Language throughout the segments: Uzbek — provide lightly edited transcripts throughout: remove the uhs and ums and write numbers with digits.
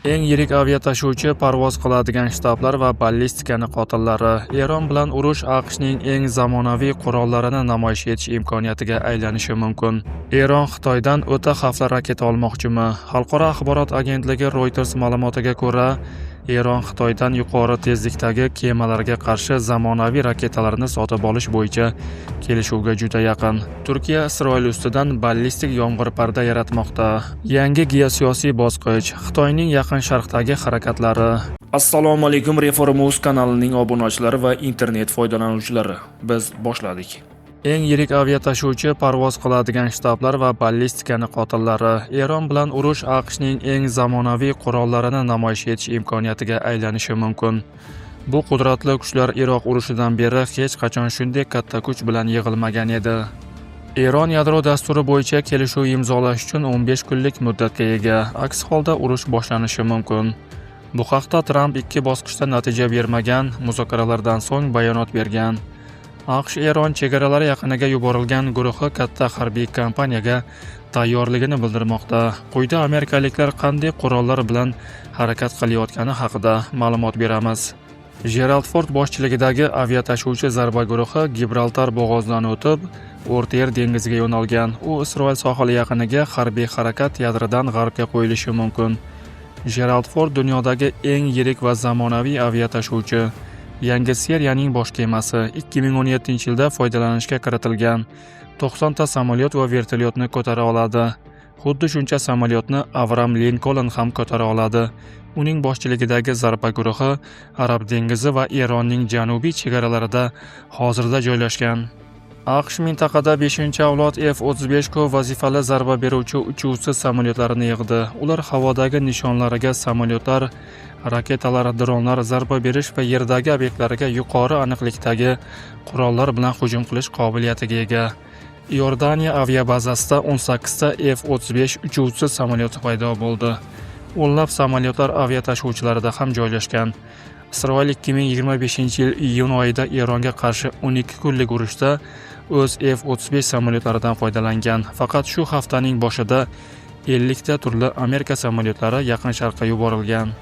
Eng yirik aviatashuvchi parvoz qiladigan shtablar va ballistikani qotillari. Eron bilan urush AQShning eng zamonaviy qurollarini namoyish etish imkoniyatiga aylanishi mumkin. Eron Xitoydan o'ta xavfli raketa olmoqchimi? Xalqaro axborot agentligi Reuters ma'lumotiga ko'ra, Eron Xitoydan yuqori tezlikdagi kemalarga qarshi zamonaviy raketalarni sotib olish bo'yicha kelishuvga juda yaqin. Turkiya Isroil ustidan ballistik yomg'irparda yaratmoqda. Yangi geosiyosiy bosqich, Xitoyning Yaqin Sharqdagi harakatlari. Assalomu alaykum, Reform.uz kanalining obunachilari va internet foydalanuvchilari. Biz boshladik. Eng yirik aviatashuvchi parvoz qiladigan shtablar va ballistikani qotillari. Eron bilan urush AQShning eng zamonaviy qurollarini namoyish etish imkoniyatiga aylanishi mumkin. Bu qudratli kuchlar Iroq urushidan beri hech qachon shunday katta kuch bilan yig'ilmagan edi. Eron yadro dasturi bo'yicha kelishuv imzolash uchun 15 kunlik muddatga ega. Aks holda urush boshlanishi mumkin. Bu haqda Tramp ikki bosqichda natija bermagan muzokaralardan so'ng bayonot bergan. AQSh Eron chegaralari yaqiniga yuborilgan guruhi katta harbiy kampaniyaga tayyorligini bildirmoqda. Quyida amerikaliklar qanday qurollar bilan harakat qilayotgani haqida ma'lumot beramiz. Jerald Ford boshchiligidagi aviatashuvchi zarba guruhi Gibraltar bo'g'ozidan o'tib, O'rta Yer dengiziga yo'nalgan. U Isroil sohili yaqiniga harbiy harakat teatridan g'arbga qo'yilishi mumkin. Jerald Ford dunyodagi eng yirik va zamonaviy aviatashuvchi. Yangi seriyaning bosh kemasi 2017-yilda foydalanishga kiritilgan. 90 ta samolyot va vertolyotni ko'tara oladi. Xuddi shuncha samolyotni Avram Linkoln ham ko'tara oladi. Uning boshchiligidagi zarba guruhi Arab dengizi va Eronning janubiy chegaralarida hozirda joylashgan. AQSh mintaqada 5-avlod F-35 ko'p vazifali zarba beruvchi uchuvchisiz samolyotlarini yig'di. Ular havodagi nishonlariga samolyotlar, raketalar, dronlar zarba berish va yerdagi obyektlariga yuqori aniqlikdagi qurollar bilan hujum qilish qobiliyatiga ega. Iordaniya aviabazasida 18 ta F-35 uchuvchisiz samolyoti paydo bo'ldi. O'nlab samolyotlar aviatashuvchilarida ham joylashgan. Isroil 2025-yil iyun oyida Eronga qarshi 12 kunlik urushda o'z F-35 samolyotlaridan foydalangan. Faqat shu haftaning boshida 50 ta turli Amerika samolyotlari Yaqin Sharqqa yuborilgan.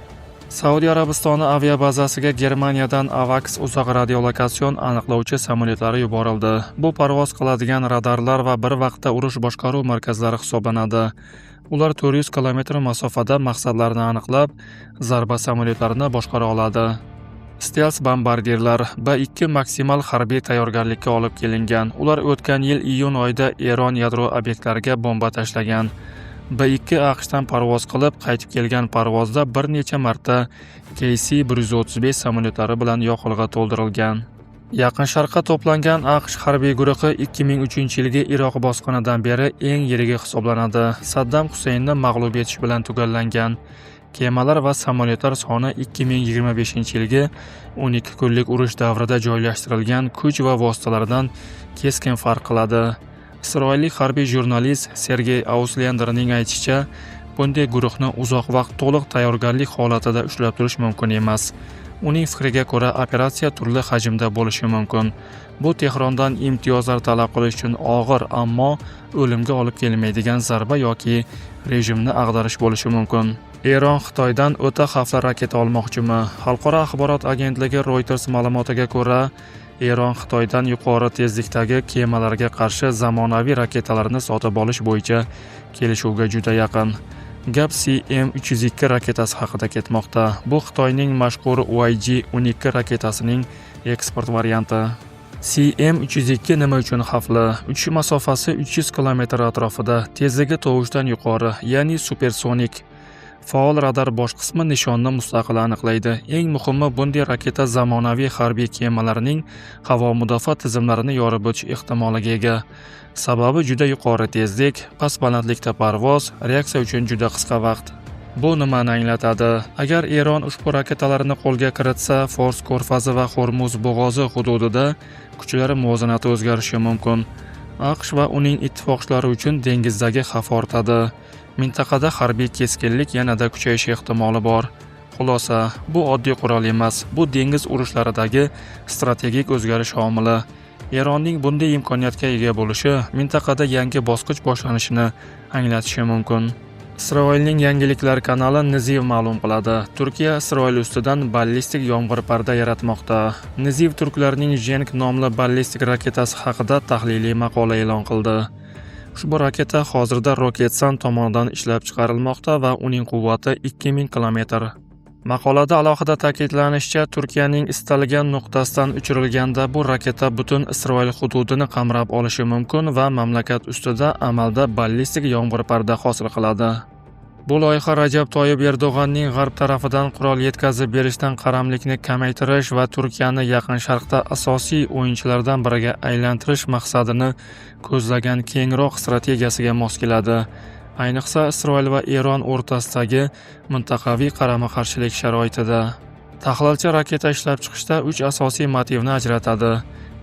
Saudiya Arabistoni aviabazasiga Germaniyadan AWACS uzoq radiolokatsion aniqlovchi samolyotlari yuborildi. Bu parvoz qiladigan radarlar va bir vaqtda urush boshqaruv markazlari hisoblanadi. Ular 400 kilometr masofada maqsadlarni aniqlab, zarba samolyotlarini boshqara oladi. Stels bombardirlar B-2 maksimal harbiy tayyorgarlikka olib kelingan. Ular o'tgan yil iyun oyida Eron yadro obyektlariga bomba tashlagan. B-2 AQShdan parvoz qilib, qaytib kelgan parvozda bir necha marta KC-135 samolyotlari bilan yoqilg'i to'ldirilgan. Yaqin Sharqqa to'plangan AQSh harbiy guruhi 2003-yilgi Iroq bosqinidan beri eng yirigi hisoblanadi. Saddam Husaynni mag'lub etish bilan tugallangan. Kemalar va samolyotlar soni 2025-yilgi 12 kunlik urush davrida joylashtirilgan kuch va vositalardan keskin farq qiladi. Isroillik harbiy jurnalist Sergey Auslenderning aytishicha, bunday guruhni uzoq vaqt to'liq tayyorgarlik holatida ushlab turish mumkin emas. Uning fikriga ko'ra, operatsiya turli hajmda bo'lishi mumkin. Bu Tehrondan imtiyozlar talab qilish uchun og'ir, ammo o'limga olib kelmaydigan zarba yoki rejimni ag'darish bo'lishi mumkin. Eron Xitoydan o'ta xavfli raketa olmoqchimi? Xalqaro axborot agentligi Reuters ma'lumotiga ko'ra, Eron Xitoydan yuqori tezlikdagi kemalarga qarshi zamonaviy raketalarni sotib olish bo'yicha kelishuvga juda yaqin. Gap CM-302 raketasi haqida ketmoqda. Bu Xitoyning mashhur YG-12 raketasining eksport varianti. CM-302 nima uchun xavfli? Uchish masofasi 300 km atrofida, tezligi tovushdan yuqori, ya'ni supersonik. Faol radar bosh qismi nishonni mustaqil aniqlaydi. Eng muhimi, bunday raketa zamonaviy harbiy kemalarning havo mudofaa tizimlarini yorib o'tish ehtimoliga ega. Sababi juda yuqori tezlik, past balandlikda parvoz, reaksiya uchun juda qisqa vaqt. Bu nimani anglatadi? Agar Eron ushbu raketalarni qo'lga kiritsa, Fors ko'rfazi va Hormuz bo'g'ozi hududida kuchlar muvozanati o'zgarishi mumkin. AQSh va uning ittifoqchilari uchun dengizdagi xavf ortadi. Mintaqada harbiy keskinlik yanada kuchayishi ehtimoli bor. Xulosa, bu oddiy qurol emas, bu dengiz urushlaridagi strategik o'zgarish omili. Eronning bunday imkoniyatga ega bo'lishi mintaqada yangi bosqich boshlanishini anglatishi mumkin. Isroilning yangiliklar kanali Niziv ma'lum qiladi. Turkiya Isroil ustidan ballistik yomg'irparda yaratmoqda. Niziv turklarning Jenk nomli ballistik raketasi haqida tahliliy maqola e'lon qildi. Ushbu raketa hozirda Roketsan tomonidan ishlab chiqarilmoqda va uning quvvati 2000 kilometr. Maqolada alohida ta'kidlanishicha, Turkiyaning istalgan nuqtasidan uchirilganda bu raketa butun Isroil hududini qamrab olishi mumkin va mamlakat ustida amalda ballistik yomg'irparda hosil qiladi. Bu loyiha Rajab Toyib Erdo'g'anning g'arb tarafidan qurol yetkazib berishdan qaramlikni kamaytirish va Turkiyani Yaqin Sharqda asosiy o'yinchilardan biriga aylantirish maqsadini ko'zlagan kengroq strategiyasiga mos keladi. Ayniqsa Isroil va Eron o'rtasidagi mintaqaviy qarama-qarshilik sharoitida. Tahlilchi raketa ishlab chiqishda 3 asosiy motivni ajratadi.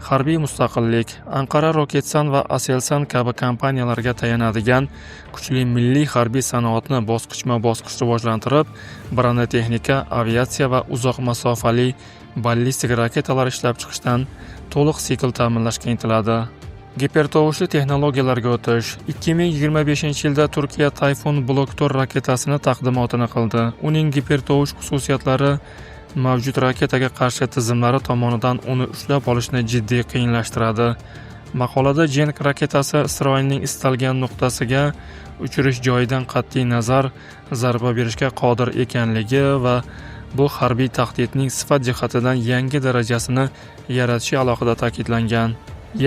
Harbiy mustaqillik, Anqara Roketsan va Aselsan kabi kompaniyalarga tayanadigan kuchli milliy harbiy sanoatni bosqichma-bosqich rivojlantirib, bronetexnika, aviatsiya va uzoq masofali ballistik raketalar ishlab chiqishdan to'liq sikl ta'minlashga intiladi. Gipertovushli texnologiyalarga o'tish. 2025-yilda Turkiya Tayfun Blok 4 raketasini taqdimotini qildi. Uning gipertovush xususiyatlari mavjud raketaga qarshi tizimlari tomonidan uni ushlab olishni jiddiy qiyinlashtiradi. Maqolada Jenk raketasi Isroilning istalgan nuqtasiga uchirish joyidan qat'iy nazar zarba berishga qodir ekanligi va bu harbiy tahdidning sifat jihatidan yangi darajasini yaratishi alohida ta'kidlangan.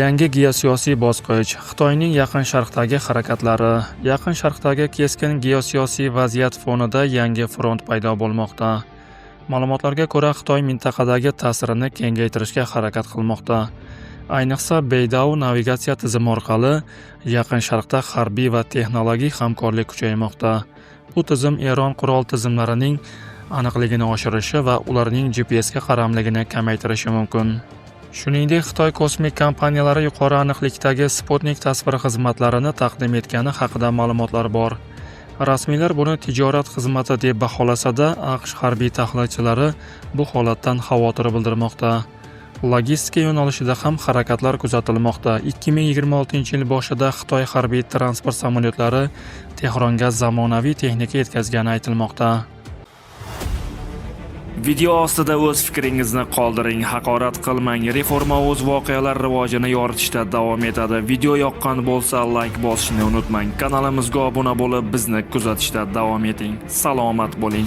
Yangi geosiyosiy bosqich, Xitoyning Yaqin Sharqdagi harakatlari. Yaqin Sharqdagi keskin geosiyosiy vaziyat fonida yangi front paydo bo'lmoqda. Ma'lumotlarga ko'ra, Xitoy mintaqadagi ta'sirini kengaytirishga harakat qilmoqda. Ayniqsa, Beidou navigatsiya tizimi orqali Yaqin Sharqda harbiy va texnologik hamkorlik kuchaymoqda. Bu tizim Eron qurol tizimlarining aniqligini oshirishi va ularning GPSga qaramligini kamaytirishi mumkin. Shuningdek, Xitoy kosmik kompaniyalari yuqori aniqlikdagi sputnik tasviri xizmatlarini taqdim etgani haqida ma'lumotlar bor. Rasmiylar buni tijorat xizmati deb baholasa-da, AQSh harbiy tahlilchilari bu holatdan xavotir bildirmoqda. Logistika yo'nalishida ham harakatlar kuzatilmoqda. 2026-yil boshida Xitoy harbiy transport samolyotlari Tehronga zamonaviy texnika yetkazgani aytilmoqda. Video ostida o'z fikringizni qoldiring, haqorat qilmang. Reforma o'z voqealar rivojini yoritishda davom etadi. Video yoqqan bo'lsa, like bosishni unutmang. Kanalimizga obuna bo'lib, bizni kuzatishda davom eting. Salomat bo'ling.